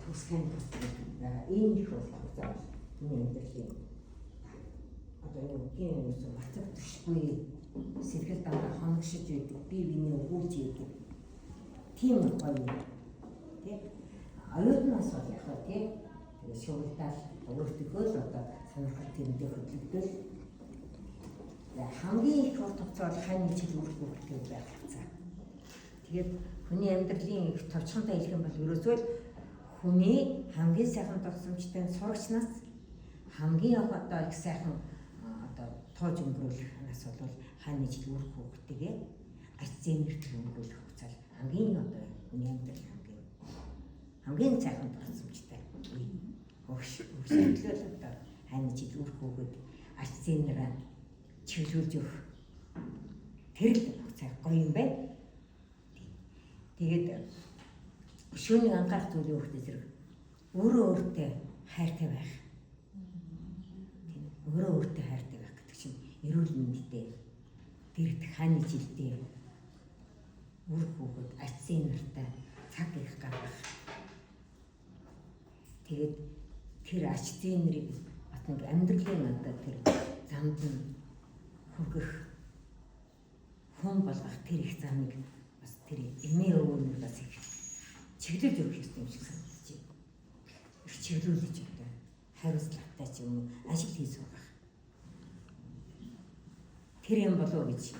тусгай тусгай энэ их бол хугацаа бол миний амьдралын одоо юу гэх юм бэ, мартагдахгүй сэргэл дандаа хоногшиж байдаг, бие биенээ өгүүлж байдаг. Тийм гоё юм. Тэ? Оюутнаас бол яг хаа тий. Тэгээ шугалтаал өөртөөхөө л одоо сонирхол тэрэндээ хөдлөгдөл. Хамгийн их урт хугацаа бол хань жил үр хүүхдтэй байх хугацаа. Тэгээд хүний амьдралын их товчхонтой хэлэх юм бол ерөөсөө л хүний хамгийн сайхан дурсамжтай сурагчнаас хамгийн одоо их сайхан одоо тууж өнгөрүүлэх нас бол хань жил үр хүүхдтэйгээ ач зэмэрт өнгөрүүлэх хугацаа хамгийн одоо хүний амьдрал хамгийн сайхан дурсамжтай үе. Өгш өгшөглөл одоо хань жил үр хүүхэд ач зэмрээ чиглүүлж өгөх тэр л хугацаа гоё юм байна. Тэгээд шүүнийг анхаарах зүйл юу гэхээр зэрэг өөрөө өөртөө хайртай байх. Тийм, өөрөө өөртөө хайртай байх гэдэг чинь эрүүл мэндтэй, дэрэгдэх хааны жилдээ үр хүүхэд ачсын нартай цаг их гаргах. Тэгээд тэр ачсын нарыг бас нэг амьдралын одоо тэр замд нь хүргэх, хүн болгох тэр их замыг бас тэр эмээ өвөө бас их чиглэл өгөх ёстой юм шиг санагдаж байна. Их чиглүүлж одоо хариуцлагатай ч юм уу ажил хийж сургах. Тэр юм болов уу гэж